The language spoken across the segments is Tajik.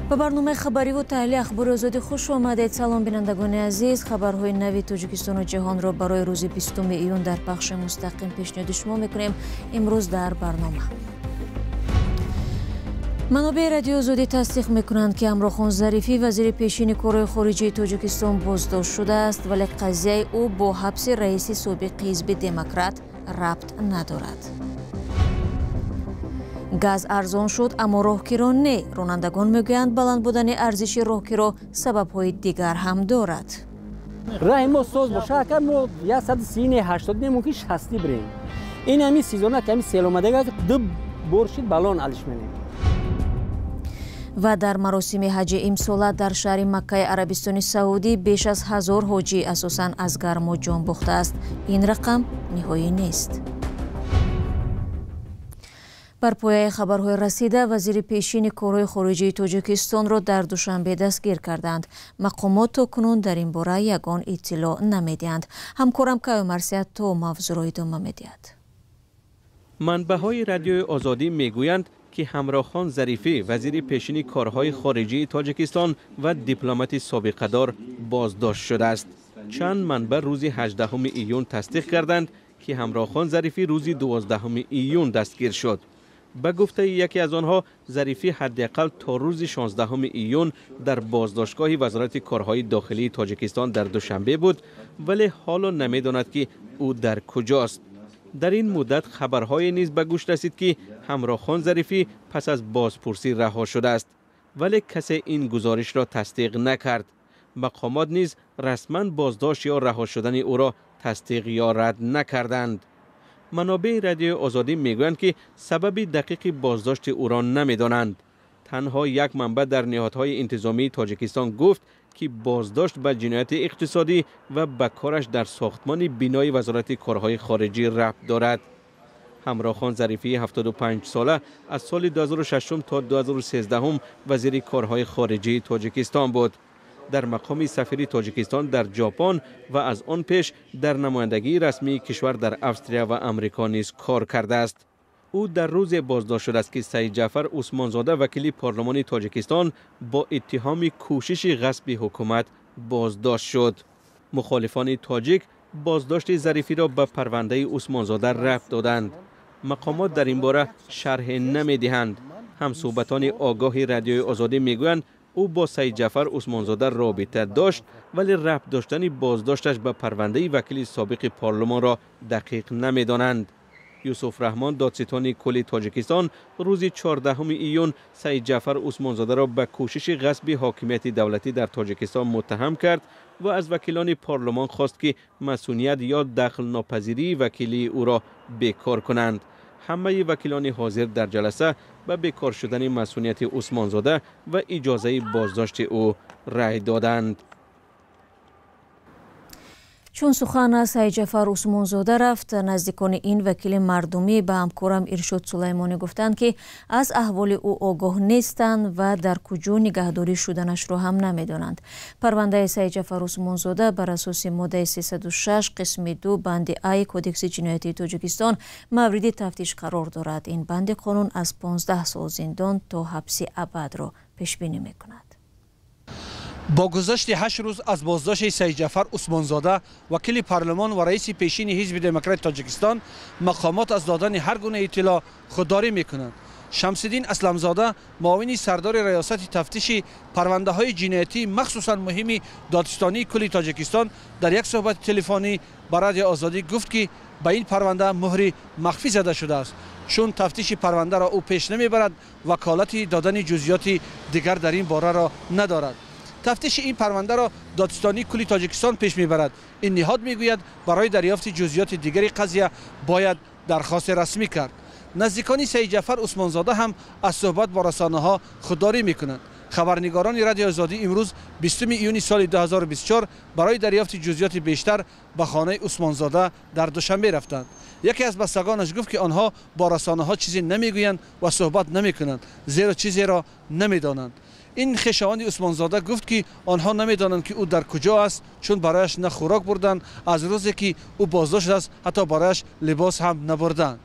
Ба барномаи хабариву таҳлили Ахбори Озодӣ хуш омадед. Салом, бинандагони азиз. Хабарҳои нави Тоҷикистону ҷаҳонро барои рӯзи 20 июн дар пахши мустақим пешниҳоди шумо мекунем. Имрӯз дар барнома манобеи Радиои Озодӣ тасдиқ мекунанд, ки Ҳамрохон Зарифӣ, вазири пешини корҳои хориҷии Тоҷикистон, боздошт шудааст, вале қазияи ӯ бо ҳабси раиси собиқи Ҳизби Демократ рабт надорад. Газ арзон шуд, аммо роҳкиро не. Ронандагон мегӯянд, баланд будани арзиши роҳкиро сабабҳои дигар ҳам дорад. Раҳи мо соз боша, ака, мо 130, 80, не, мумкин 60 бирем. Ин ҳами сезона ки ҳами сел омадага, ду бор шид, балон алиш менем. Ва дар маросими ҳаҷи имсола дар шаҳри Маккаи Арабистони Саудӣ беш аз 1000 ҳоҷӣ асосан аз гармо ҷон бохтааст. Ин рақам ниҳоӣ нест. Бар пояи хабарҳои расида, вазири пешини корҳои хориҷии Тоҷикистонро дар Душанбе дастгир карданд. Мақомот то кунун дар ин бора ягон иттилоъ намедиҳанд. Ҳамкорам Каё Марсият то мавзӯъро идома медиҳад. Манбаъҳои Радиои Озодӣ мегӯянд, ки Ҳамроҳхон Зарифӣ, вазири пешини корҳои хориҷии Тоҷикистон ва дипломати собиқадор, боздошт шудааст. Чанд манбаъ рӯзи 18 июн тасдиқ карданд, ки Ҳамроҳхон Зарифӣ рӯзи 12 июн дастгир шуд. Ба гуфтаи яке аз онҳо, Зарифӣ ҳадди ақал то рӯзи 16 июн дар боздоштгоҳи Вазорати корҳои дохилии Тоҷикистон дар Душанбе буд, вале ҳоло намедонад, ки ӯ дар куҷост. Дар ин муддат хабарҳое низ ба гӯш расид, ки Ҳамроҳхон Зарифӣ пас аз бозпурсӣ раҳо шудааст, вале касе ин гузоришро тасдиқ накард. Мақомот низ расман боздошт ё раҳо шудани ӯро тасдиқ ё рад накарданд. Манобеи Радиои Озодӣ мегӯянд, ки сабаби дақиқи боздошти ӯро намедонанд. Танҳо як манбаъ дар ниҳодҳои интизомии Тоҷикистон гуфт, ки боздошт ба ҷинояти иқтисодӣ ва ба кораш дар сохтмони бинои Вазорати корҳои хориҷӣ рабт дорад. Ҳамроҳхон Зарифии 75 сола аз соли 2006 то 2013 вазири корҳои хориҷии Тоҷикистон буд. Дар мақоми сафири Тоҷикистон дар Ҷопон ва аз он пеш дар намояндагии расмии кишвар дар Австрия ва Амрико низ кор кардааст. Ӯ дар рӯзе боздошт шудааст, ки Саид Ҷаъфар Усмонзода, вакили парлумони Тоҷикистон, бо иттиҳоми кӯшиши ғасби ҳукумат боздошт шуд. Мухолифони тоҷик боздошти Зарифиро ба парвандаи Усмонзода рабт доданд. Мақомот дар ин бора шарҳе намедиҳанд. Ҳамсӯҳбатони огоҳи Радиои Озодӣ мегӯянд, ӯ бо Саид Ҷаъфар Усмонзода робита дошт, вале рабт доштани боздошташ ба парвандаи вакили собиқи парлумонро дақиқ намедонанд. Юсуф Раҳмон, додситони кулли Тоҷикистон, рӯзи 14 июн Саид Ҷаъфар Усмонзодаро ба кӯшиши ғасби ҳокимияти давлатӣ дар Тоҷикистон муттаҳам кард ва аз вакилони парлумон хост, ки масъуният ё дахлнопазирии вакилии ӯро бекор кунанд. Ҳамаи вакилони ҳозир дар ҷаласа ба бекор шудани масъунияти Усмонзода ва иҷозаи боздошти ӯ рай доданд. Чун сухан аз Саид Ҷаъфар Усмонзода рафт, наздикони ин вакили мардумӣ ба ҳамкорам Иршод Сулаймонӣ гуфтанд, ки аз аҳволи ӯ огоҳ нестанд ва дар куҷо нигаҳдорӣ шуданашро ҳам намедонанд. Парвандаи Саид Ҷаъфар Усмонзода бар асоси моддаи 306 қисми 2 банди А Кодекси ҷиноятии Тоҷикистон мавриди тафтиш қарор дорад. Ин банди қонун аз 15 сол зиндон то ҳабси абадро пешбинӣ мекунад. Бо гузашти 8 рӯз аз боздошти Саид Ҷаъфар Усмонзода, вакили парлумон ва раиси пешини Ҳизби Демократи Тоҷикистон, мақомот аз додани ҳар гуна иттилоъ худдорӣ мекунанд. Шамсиддин Асламзода, муовини сардори раёсати тафтиши парвандаҳои ҷиноятӣ, махсусан муҳими Додситонии кулли Тоҷикистон, дар як суҳбати телефонӣ ба Радиои Озодӣ гуфт, ки ба ин парванда муҳри махфӣ зада шудааст, чун тафтиши парвандаро ӯ пеш намебарад, ваколати додани ҷузъиёти дигар дар ин бораро надорад. Тафтиши ин парвандаро Додситонии кулли Тоҷикистон пеш мебарад. Ин ниҳод мегӯяд, барои дарёфти ҷузъиёти дигари қазия бояд дархости расмӣ кард. Наздикони Саид Ҷаъфар Усмонзода ҳам аз суҳбат бо расонаҳо худдорӣ мекунанд. Хабарнигорони Радиои Озодӣ имрӯз, 20 июни соли 2024, барои дарёфти ҷузъиёти бештар ба хонаи Усмонзода дар Душанбе рафтанд. Яке аз бастагонаш гуфт, ки онҳо бо расонаҳо чизе намегӯянд ва суҳбат намекунанд, зеро чизеро намедонанд. Ин хешованди Усмонзода гуфт, ки онҳо намедонанд, ки ӯ дар куҷо аст, чун барояш на хӯрок бурданд, аз рӯзе ки ӯ боздошт шудааст, ҳатто барояш либос ҳам набурданд.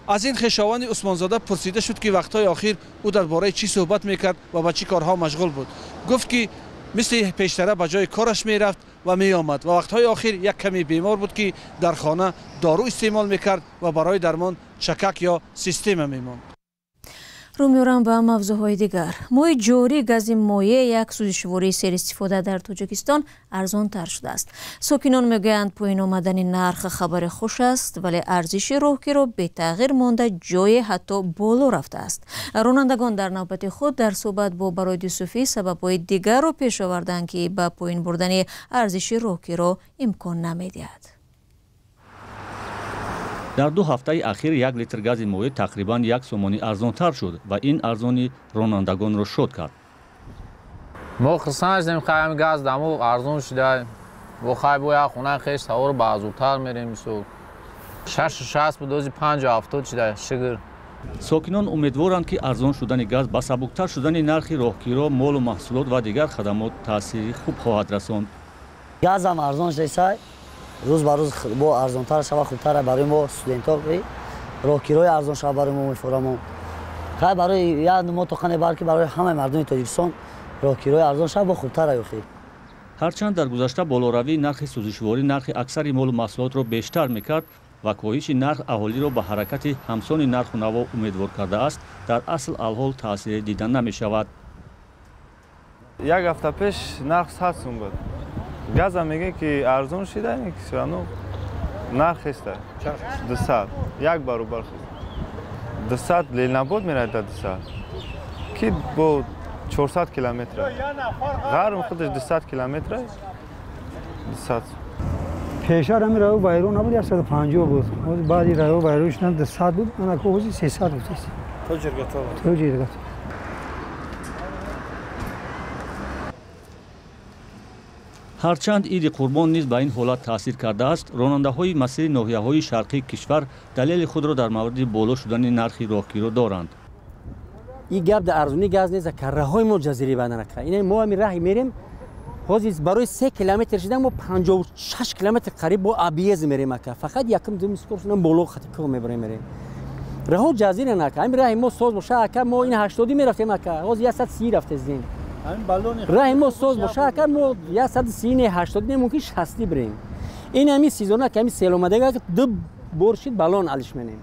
Аз ин хешованди Усмонзода пурсида шуд, ки вақтҳои охир ӯ дар бораи чӣ суҳбат мекард ва ба чӣ корҳо машғул буд. Гуфт, ки мисли пештара ба ҷои кораш мерафт ва меомад ва вақтҳои охир як каме бемор буд, ки дар хона дору истеъмол мекард ва барои дармон чакак ё система мемонд. Рӯ меорам ба мавзӯъҳои дигар. Моҳи ҷорӣ гази моеъ, як сӯзишвории серистифода дар Тоҷикистон, арзонтар шудааст. Сокинон мегӯянд, поён омадани нарх хабари хуш аст, вале арзиши роҳкиро бетағйир монда, ҷое ҳатто боло рафтааст. Ронандагон дар навбати худ дар суҳбат бо Бароди Юсуфӣ сабабҳои дигарро пеш оварданд, ки ба поён бурдани арзиши роҳкиро имкон намедиҳад. Дар 2 ҳафтаи ахир 1 литр гази моеъ тақрибан 1 сомонӣ арзонтар шуд ва ин арзонӣ ронандагонро шод кард. Мо хурсанд шудем, ҳами газ дамо арзон шуда. Бо хай бо як хона хеш савор ба зудтар мерем. Мисол 6,60 буд, ози 5,70 шуда, шукр. Сокинон умедворанд, ки арзон шудани газ ба сабуктар шудани нархи роҳкиро, молу маҳсулот ва дигар хадамот таъсири хуб хоҳад расонд. Газам арзон шуда, рӯз ба рӯз бо арзонтар шава хубтар барои мо студентҳо, роҳкирои арзон шава барои мо мефурамон. Хай барои як мо тоқане, балки барои ҳамаи мардуми Тоҷикистон роҳкирои арзон шава бо хубтар охир. Ҳарчанд дар гузашта болоравии нархи сӯзишворӣ нархи аксари молу маҳсулотро бештар мекард ва коҳиши нарх аҳолиро ба ҳаракати ҳамсони нарху наво умедвор кардааст, дар асл алҳол таъсире дида намешавад. Як ҳафта пеш нарх 100 сум буд. Газа мегӯяд, ки арзон шида, ну нарх хеста 200, як баробар хеста. 200 Ленинобод меравад, да 200, ки бо 400 километра ғарм худаш 200 километра 200. Пешар ҳами раҳо вайрон набуд, 150 буд. Баъди раҳо вайрон шудан 200 буд, анако ҳози 300 буд. То Ҷиргатол. То Ҷиргатол. Ҳарчанд Иди Қурбон низ ба ин ҳолат таъсир кардааст, ронандаҳои масири ноҳияҳои шарқии кишвар далели худро дар мавриди боло шудани нархи роҳкиро доранд. Ин гап дар арзонии газ нест, ки раҳҳои мо ҷазираи банданака. Ина мо ҳами раҳ мерем, ҳозир барои 3 километр шидан мо 56 километр қариб бо объезд мерем ака. Фақат якум дум скорость боло хати кӯҳ мебарем мерем. Раҳҳо ҷазира нака. Ҳамин раҳи мо соз боша ака, мо ин 80 мерафтем ака. Ҳозир 130 рафтезем. Раҳи мо соз боша ака, мо 130 не 80 не мумкин 60 бирем. Ин ҳами сезона ки ҳами сел омадага, 2 бор шид баллон алиш менем.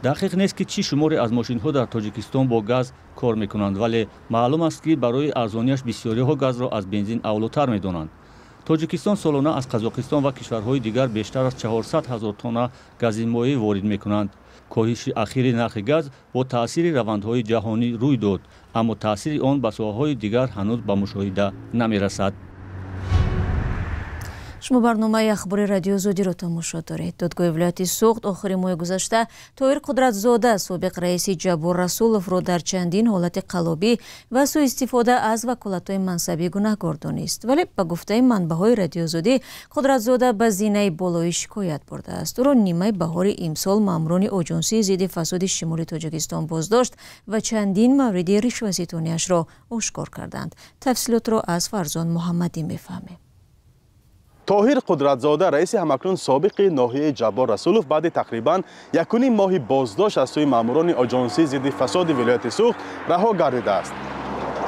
Дақиқ нест, ки чӣ шуморе аз мошинҳо дар Тоҷикистон бо газ кор мекунанд, вале маълум аст, ки барои арзониаш бисёриҳо газро аз бензин авлотар медонанд. Тоҷикистон солона аз Қазоқистон ва кишварҳои дигар бештар аз 400 ҳазор тонна гази моеъ ворид мекунанд. Коҳиши ахири нархи газ бо таъсири равандҳои ҷаҳонӣ рӯй дод, аммо таъсири он ба соҳаҳои дигар ҳанӯз ба мушоҳида намерасад. Шумо барномаи ахбори Радио Озодиро тамошо доред. Додгоҳи вилояти Суғд охири моҳи гузашта Тоҳир Қудратзода, собиқ раиси Ҷаббор Расуловро дар чандин ҳолати қаллобӣ ва суистифода аз ваколатҳои мансабӣ гунаҳгор донист. Вале ба гуфтаи манбаъҳои Радио Озодӣ, Қудратзода ба зинаи болоӣ шикоят бурдааст. Ӯро нимаи баҳори имсол маъмурони Оҷонсии зидди фасоди шимоли Тоҷикистон боздошт ва чандин мавриди ришваситониашро ошкор карданд. Тафсилотро аз Фарзон Муҳаммадӣ мефаҳмем. Тоҳир Қудратзода, раиси ҳамакнун собиқи ноҳияи Ҷаббор Расулов, баъди тақрибан 1,5 моҳи боздошт аз сӯи маъмурони Оҷонсии зидди фасоди вилояти Суғд раҳо гардидааст.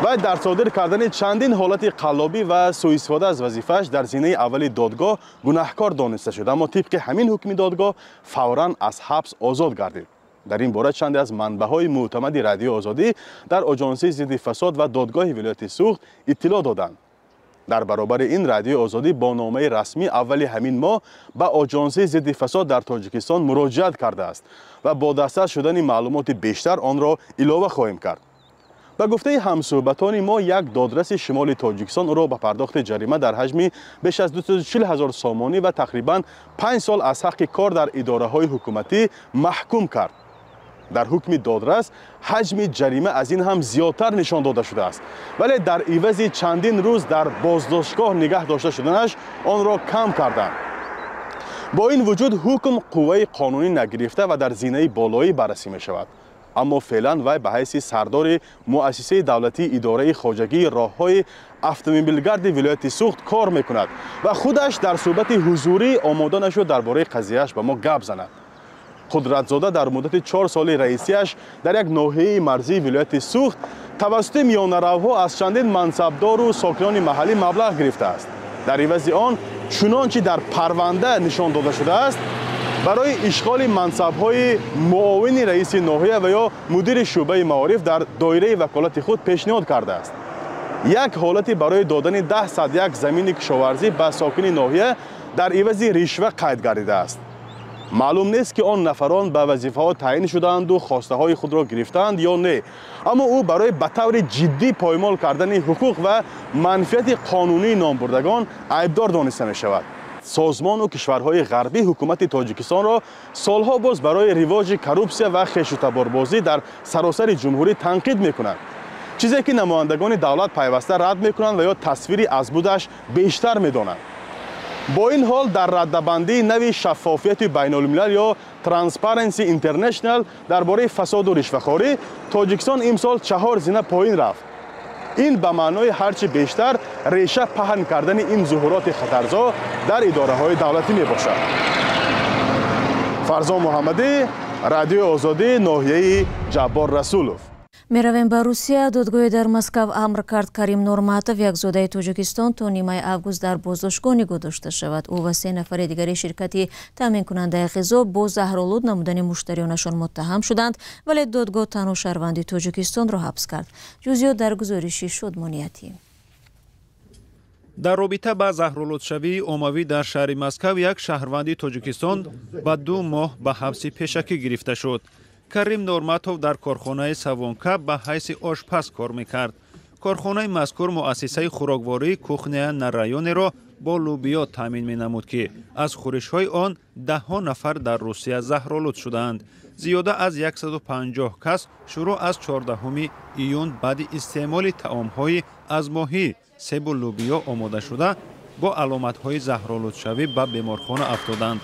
Вай дар содир кардани чандин ҳолати қаллобӣ ва суистифода аз вазифааш дар зинаи аввали додгоҳ гунаҳкор дониста шуд, аммо тибқи ҳамин ҳукми додгоҳ фавран аз ҳабс озод гардид. Дар ин бора чанде аз манбаъҳои мӯътамади Радиои Озодӣ дар Оҷонсии зидди фасод ва додгоҳи вилояти Суғд иттилоъ доданд. Дар баробари ин Радиои Озодӣ бо номаи расмӣ аввали ҳамин моҳ ба Оҷонсии зидди фасод дар Тоҷикистон муроҷиат кардааст ва бо дастрас шудани маълумоти бештар онро илова хоҳем кард. Ба гуфтаи ҳамсӯҳбатони мо, як додраси шимоли Тоҷикистон ӯро ба пардохти ҷарима дар ҳаҷми беш аз 240 ҳазор сомонӣ ва тақрибан 5 сол аз ҳаққи кор дар идораҳои ҳукуматӣ маҳкум кард. Дар ҳукми додрас ҳаҷми ҷарима аз ин ҳам зиёдтар нишон дода шудааст, вале дар ивази чандин рӯз дар боздоштгоҳ нигаҳ дошта шуданаш онро кам карданд. Бо ин вуҷуд ҳукм қувваи қонунӣ нагирифта ва дар зинаи болоӣ баррасӣ мешавад. Аммо феълан вай ба ҳайси сардори муассисаи давлатии идораи хоҷагии роҳҳои автомобилгарди вилояти Суғд кор мекунад ва худаш дар суҳбати ҳузурӣ омода нашуд дар бораи қазияаш ба мо гап занад. Қудратзода дар муддати 4 соли раисияш дар як ноҳияи марзии вилояти Суғд тавассути миёнаравҳо аз чандин мансабдору сокинони маҳаллӣ маблағ гирифтааст. Дар ивази он, чунончи дар парванда нишон дода шудааст, барои ишғоли мансабҳои муовини раиси ноҳия ва ё мудири шӯъбаи маориф дар доираи ваколати худ пешниҳод кардааст. Як ҳолати барои додани 10 як замини кишоварзӣ ба сокини ноҳия дар ивази ришва қайд гардидааст. Маълум нест, ки он нафарон ба вазифаҳо таъин шудаанду хостаҳои худро гирифтаанд ё не, аммо ӯ барои ба таври ҷиддӣ поймол кардани ҳуқуқ ва манфиати қонунии номбурдагон айбдор дониста мешавад. Созмону кишварҳои ғарбӣ ҳукумати Тоҷикистонро солҳо боз барои ривоҷи коррупсия ва хешутаборбозӣ дар саросари ҷумҳурӣ танқид мекунанд, чизе ки намояндагони давлат пайваста рад мекунанд ва ё тасвири аз будаш бештар медонанд. Бо ин ҳол, дар раддабандии нави Шаффофияти байнулмилал ё Transparency International дар бораи фасоду ришвахорӣ Тоҷикистон имсол 4 зина поин рафт. Ин ба маънои ҳарчи бештар реша паҳн кардани ин зуҳуроти хатарзо дар идораҳои давлатӣ мебошад. Фарзон Муҳаммадӣ, Радиои Озодӣ, ноҳияи Ҷаббор Расулов. Меравем ба Русия. Додгоҳе дар Москав амр кард, Карим Норматов, як зодаи Тоҷикистон, то нимаи август дар боздоштгоҳ нигоҳ дошта шавад. Ӯ ва се нафари дигари ширкати таъминкунандаи ғизо бо заҳролуд намудани муштариёнашон муттаҳам шуданд, вале додгоҳ танҳо шаҳрванди Тоҷикистонро ҳабс кард. Ҷузъиёт дар гузориши Шодмониятӣ. Дар робита ба заҳролудшавии оммавӣ дар шаҳри Москав як шаҳрванди Тоҷикистон ба 2 моҳ ба ҳабси пешакӣ гирифта шуд. Карим Норматов дар корхонаи Савонка ба ҳайси ошпаз кор мекард. Корхонаи мазкур муассисаи хӯроквории Кухня на районеро бо лӯбиё таъмин менамуд, ки аз хӯришҳои он даҳҳо нафар дар Русия заҳролуд шудаанд. Зиёда аз 150 кас шурӯъ аз 14 июн баъди истеъмоли таомҳои аз моҳӣ, себу лӯбиё омодашуда бо аломатҳои заҳролудшавӣ ба беморхона афтоданд.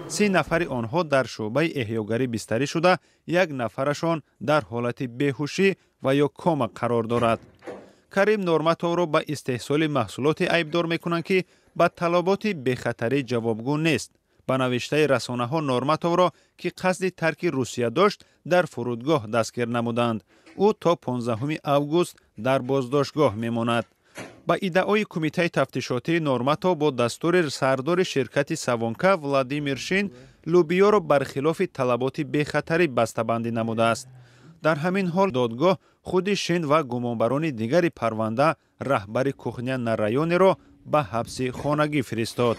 30 нафари онҳо дар шӯъбаи эҳёгарӣ бистарӣ шуда, як нафарашон дар ҳолати беҳушӣ ва ё кома қарор дорад. Карим Норматовро ба истеҳсоли маҳсулоте айбдор мекунанд, ки ба талаботи бехатарӣ ҷавобгӯ нест. Ба навиштаи расонаҳо, Норматовро, ки қасди тарки Русия дошт, дар фурудгоҳ дастгир намуданд. Ӯ то 15 август дар боздоштгоҳ мемонад. Ба иддаои кумитаи тафтишотӣ, Норматов бо дастури сардори ширкати Савонка Владимир Шин лӯбиёро бархилофи талаботи бехатарӣ бастабандӣ намудааст. Дар ҳамин ҳол, додгоҳ худи Шин ва гумонбарони дигари парванда, раҳбари Кухня на районеро, ба ҳабси хонагӣ фиристод.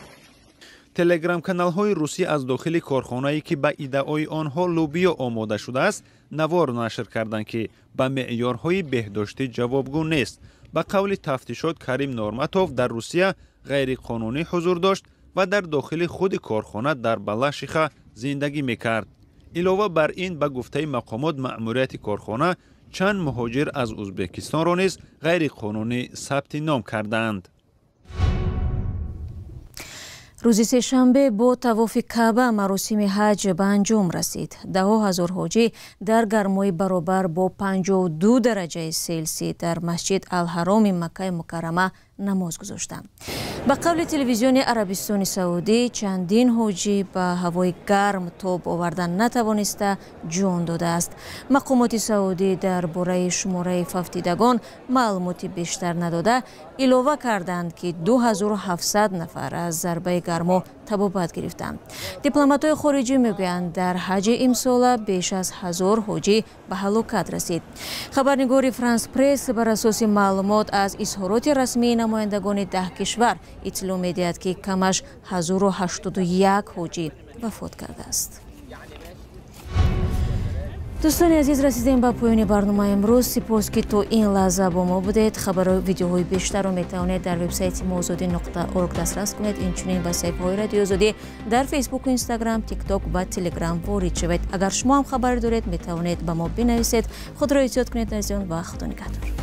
Телеграм-каналҳои русӣ аз дохили корхонае, ки ба иддаои онҳо лӯбиё омода шудааст, навор нашр карданд, ки ба меъёрҳои беҳдоштӣ ҷавобгӯ нест. Ба қавли тафтишот, Карим Норматов дар Русия ғайриқонунӣ ҳузур дошт ва дар дохили худи корхона дар Балашиха зиндагӣ мекард. Илова бар ин, ба гуфтаи мақомот, маъмурияти корхона чанд муҳоҷир аз Ӯзбекистонро низ ғайриқонунӣ сабти ном кардаанд. Рӯзи сешанбе бо тавофи Каъба маросими ҳаҷ ба анҷом расид. Даҳо ҳазор ҳоҷӣ дар гармои баробар бо 52 дараҷаи Селсӣ дар Масҷид Алҳароми Маккаи Мукаррама намоз гузоштанд. Ба қавли телевизиони Арабистони Саудӣ, чандин ҳоҷӣ ба ҳавои гарм тоб овардан натавониста ҷон додааст. Мақомоти саудӣ дар бораи шумораи фавтидагон маълумоти бештар надода, илова карданд, ки 2700 нафар аз зарбаи гармо табобат гирифтанд. Дипломатҳои хориҷӣ мегӯянд, дар ҳаҷи имсола беш аз 1000 ҳоҷӣ ба ҳалокат расид. Хабарнигори Франс Пресс бар асоси маълумот аз изҳороти расмии намояндагони 10 кишвар иттилоъ медиҳад, ки камаш 1081 ҳоҷӣ вафот кардааст. Дӯстони азиз, расидем ба поёни барномаи имрӯз. Сипос, ки то ин лаҳза бо мо будед. Хабару видеоҳои бештарро метавонед дар вебсайти мо озодӣ.орг дастрас кунед. Инчунин ба саҳифаҳои Радиои Озодӣ дар Фейсбуку, Инстаграм, Тикток ва Телеграм ворид шавед. Агар шумо ҳам хабаре доред, метавонед ба мо бинависед. Худро эҳтиёт кунед, азизон, ва Худо нигаҳдор.